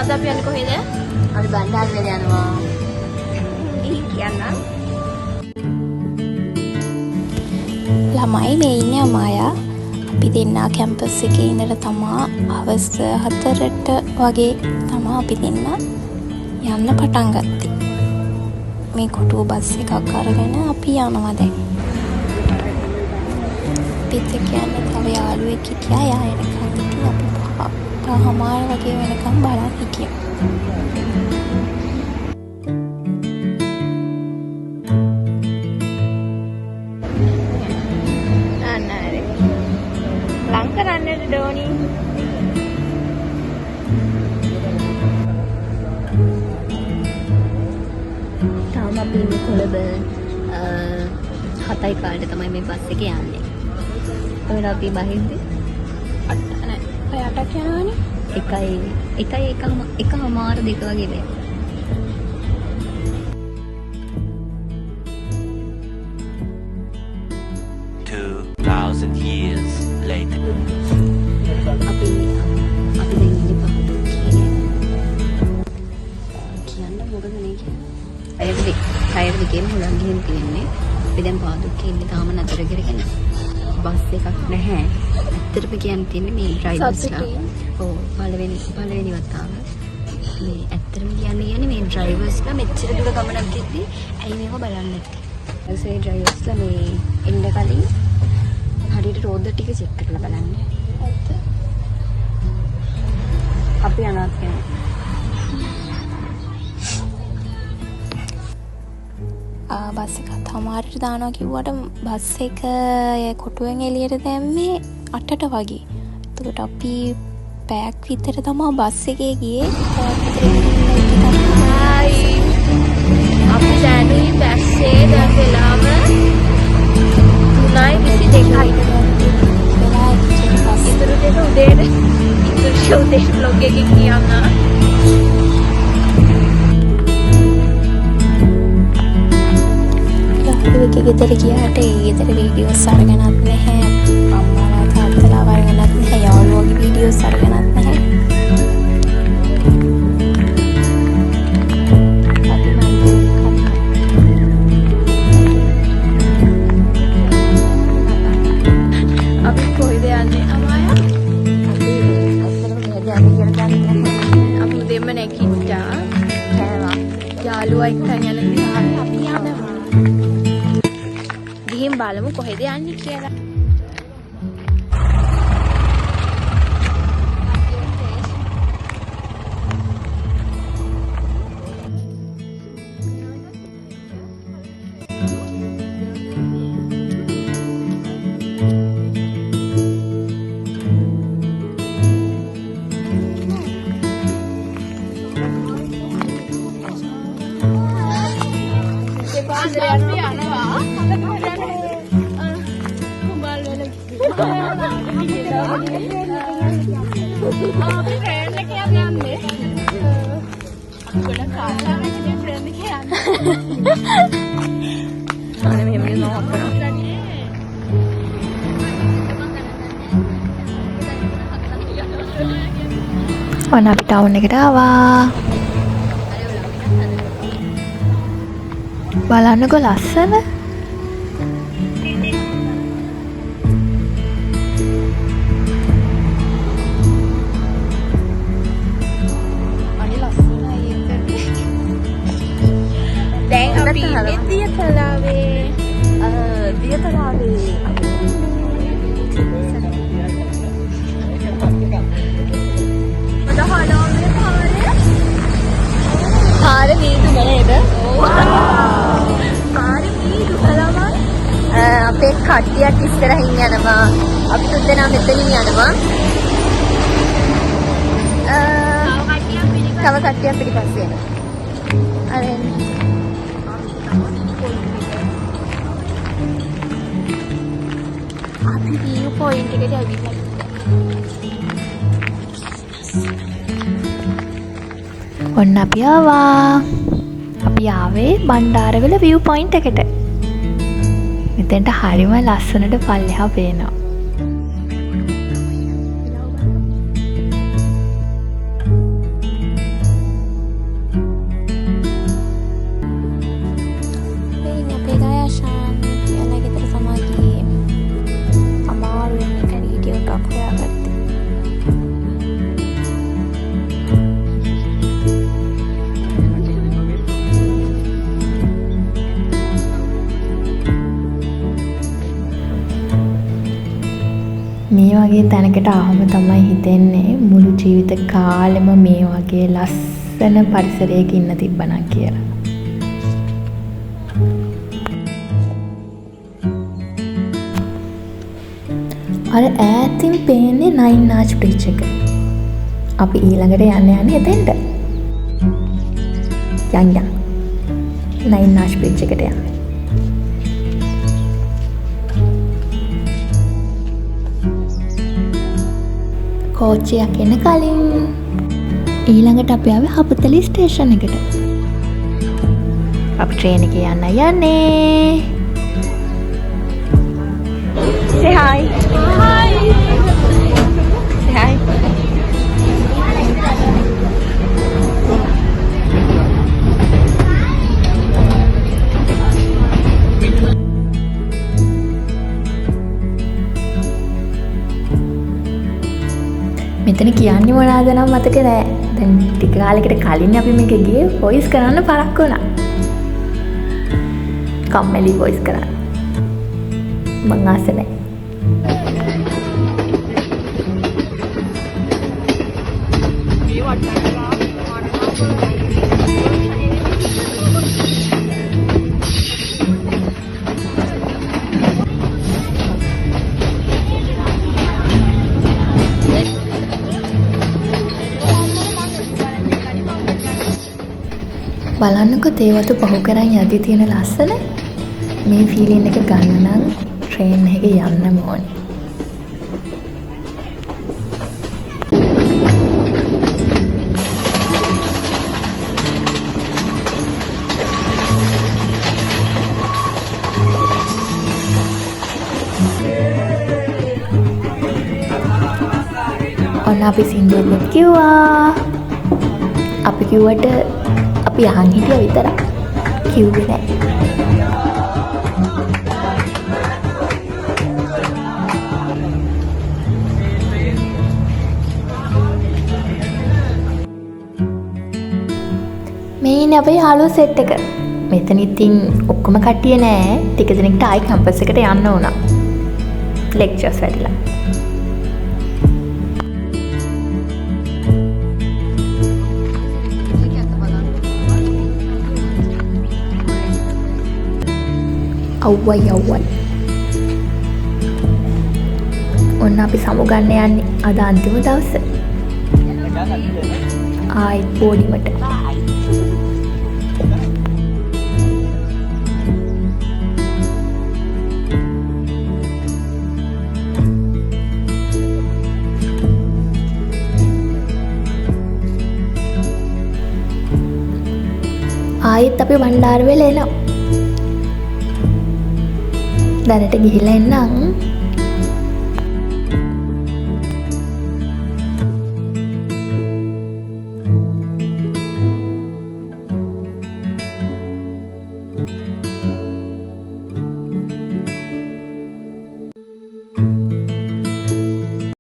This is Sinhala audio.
අද අපි යන්නේ කොහෙද? අපි බණ්ඩාරවෙල යනවා. ගිහින් කියන්නම්. ළමයි මේ ඉන්නේ අමායා. අපි දෙන්නා කැම්පස් එකේ ඉඳලා තමා හවස 4ට වගේ තමා අපි දෙන්නා යන්න පටන් ගත්තේ. මේ කොටුව බස් එකක් අරගෙන අපි යනවා දැන්. අපිත් එක්ක යන්න තව යාළුවෙක් හිටියා. එයා එනකන් ඉතින් අපි පහමාර වගේ වෙනකන් බලන් හිටියා. අන්න හරි. ලං කරන්නට ඩෝනි. තාම අපි ඉන්නේ කොළඹ 7යි කාලට තමයි මේ බස් එක යන්නේ. ඔයාලා අපි බහිද්දි අට නෑ. පැය අටක් යනවනේ. එකයි එකයි එකහමාර දෙක වගේ වෙයි. Years later. අපි අපි දැන් ඉන්නේ පහතුක්කේ. කියන්න මොකද මේ කියන්නේ? පැය දෙකේම හුලං ගිහින් තියෙන්නේ. අපි දැන් පාදුක්කේ ඉන්නේ තාම නතර කරගෙන. බස් එකක් නැහැ. ඇත්තටම කියන්න තියෙන්නේ මේ ඩ්‍රයිවර්ස්ලා. ඔව් පළවෙනි වතාව. මේ ඇත්තටම කියන්න කියන්නේ මේ ඩ්‍රයිවර්ස්ලා මෙච්චර දුර ගමනක් ගෙද්දි ඇයි මේව බලන්නේ නැත්තේ? ඊපස්සේ ඩ්‍රයිවර්ස්ලා මේ එන්න කලින් හරියට රෝද ටික චෙක් කරලා බලන්න. ඇත්ත. අපි අනාථ කෙනෙක්. බස් එකත් හමාරට දානවා කිව්වට බස් එක කොටුවෙන් එළියට දැම්මේ 8ට වගේ. එතකොට අපි පැයක් විතර තමා බස් එකේ ගියේ. පැයක් විතර ගිහින් හායි. අපි දැනුයි බැස්සේ දැන් වෙලාව 3:22යි. වෙලා ඊට පස්සේ ඉතුරු ටික උදේට ඉතුරු ටික උදේට ව්ලොග් එකකින් කියන්නම්. යාළුවෙක්ගේ ගෙදර ගියාට ඒ ගෙදර වීඩියෝස් අරගෙනත් නැහැ. අම්මලා තාත්තලා අරගෙනත් නැහැ. යාළුවෝගේ වීඩියෝස් අරගෙනත් නැහැ. අපි අපි කොහෙද යන්නේ අමායා? අපි ඇත්තටම කොහෙද යන්නේ කියලා දන්නේ නැහැ. අපි උදේම නැගිට්ටා. කෑවා. යාළුවා එක්කන් යන දිහාවේ අපි යනවා. ගිහින් බලමු කොහෙද යන්නේ කියලා. අපි ට්‍රේන් එකේ යන්නේ. අපි ගොඩක් ආසාවෙන් හිටිය ට්‍රේන් එකේ යන්න. අනේ මෙහෙම නිකන් හපනවා. ඔන්න අපි ටවුන් එකට ආවා. බලන්නකෝ ලස්සන. අනේ ලස්සනයි ඒක. දැන් අපි ඉන්නේ දියතලාවේ. දියතලාවේ. මට හනවා මේ පාරේ. පාර මීදුම නේද? පාරේ මීදුම ළමයි. අපේ කට්ටියක් ඉස්සරහින් යනවා. අපි තුන්දෙනා මෙතනින් යනවා. තව කට්ටියක් තව කට්ටියක් පිටිපස්සේ එනවා. අර එන්නේ. අපි වියු පොයින්ට් එකට ඇවිල්ලා ඔන්න අපි ආවා. අපි ආවේ බණ්ඩාරවෙල වියු පොයින්ට් එකට. මෙතෙන්ට හරිම ලස්සනට පල්ලෙහා පේනවා. මේ වගේ තැනකට ආවම තමයි හිතෙන්නේ මුළු ජීවිත කාලෙම මේ වගේ ලස්සන පරිසරයක ඉන්න තිබ්බනම් කියලා. අර ඈතින් පේන්නේ නයින් ආච් බ්‍රිජ් එක. අපි ඊළඟට යන්න යන්නේ එතෙන්ට. යන් යන්. නයින් ආච් බ්‍රිජ් එකට යන්න. කෝච්චියක් එන කලින් ඊළඟට අපි ආවේ හපුතලි ස්ටේෂන් එකට. අපි ට්‍රේන් එකේ යන්න යන්නේ. Say hi. Hi. Say hi. මෙතන කියන්නේ මොනවාද නම් මතක නෑ. දැන් ටික කාලයකට කලින් අපි මේක ගියේ වොයිස් කරන්න පරක්කු වුණා. කම්මැලි වොයිස් කරන්න. මං ආස නෑ. බලන්නකෝ තේවතු පහු කරන් යද්දි තියෙන ලස්සන. මේ ෆීලින් එක ගන්න නම් ට්‍රේන් එකේ යන්නම ඕනේ. ඔන්න අපි සින්දුවකුත් කිව්වා. අපි කිව්වට අපි අහන් හිටියා විතරක්. කිව්වේ නෑ. මේ ඉන්නේ අපේ යාළුවෝ සෙට් එක. මෙතන ඉතින් ඔක්කොම කට්ටිය නෑ. ටික දෙනෙක්ට ආයි කැම්පස් එකට යන්න වුණා. ලෙක්චර්ස් වැඩිලා. අව්වයි අව්වයි. ඔන්න අපි සමුගන්න යන්නේ අද අන්තිම දවස. ආයිත් පොඩිමට. ආයෙත් අපි බණ්ඩාරවෙල එනවා. දැනට ගිහිල්ලා එන්නම්.